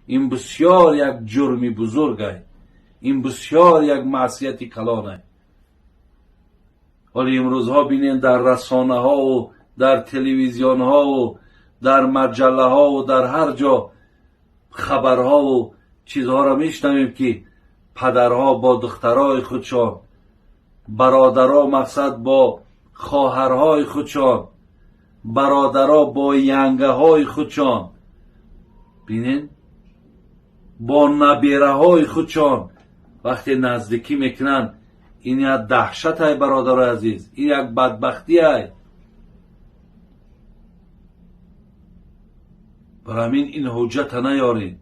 Ин бисёр як ҷурми бузургай, ин бисёр як маъсияти калонай. Ҳоли имрӯзҳо бинен, дар расонаҳову дар телевизионҳову дар маҷаллаҳову дар ҳар ҷо хабарҳову чизҳоро мешунавем, ки падарҳо бо духтарои худшон, бародаро мақсад бо хоҳарҳои худшон, бародаро бо янгаҳои худшон, бинен, бо набераҳои худшон вақте наздикӣ мекунанд. Ин як даҳшатай, бародарои азиз, ин як бадбахтиай. Барои ҳамин ин ҳуҷҷата наёред.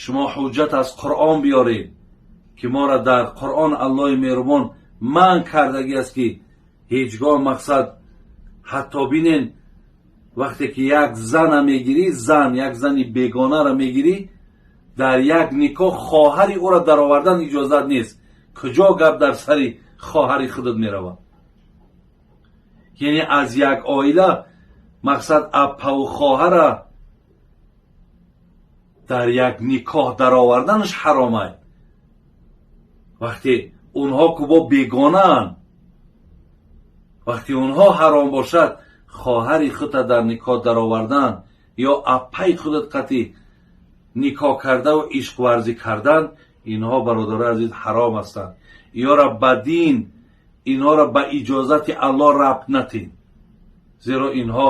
Шумо ҳуҷҷат аз Қуръон биёред, ки моро дар Қуръон Аллоҳи меҳрубон манъ кардагӣ аст, ки ҳеҷ гоҳ мақсад ҳатто бинен, вақте ки як зана мегирӣ, зан, як зани бегонаро мегирӣ, дар як никоҳ хоҳари ӯро даровардан иҷозат нест. Куҷо гап дар сари хоҳари худат меравад? Яъне аз як оила мақсад аппаву хоҳара дар як никоҳ дароварданаш ҳаромай, вақте онҳо ку бо бегонаанд. Вақте онҳо ҳаром бошад, хоҳари худта дар никоҳ даровардан ё аппаи худат қатъи никоҳ кардаву ишқварзӣ кардан, инҳо, бародарои азиз, ҳаром ҳастанд. Инҳоро ба дин, инҳоро ба иҷозати Аллоҳ рабт натин, зеро инҳо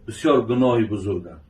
бисёр гуноҳи бузурганд.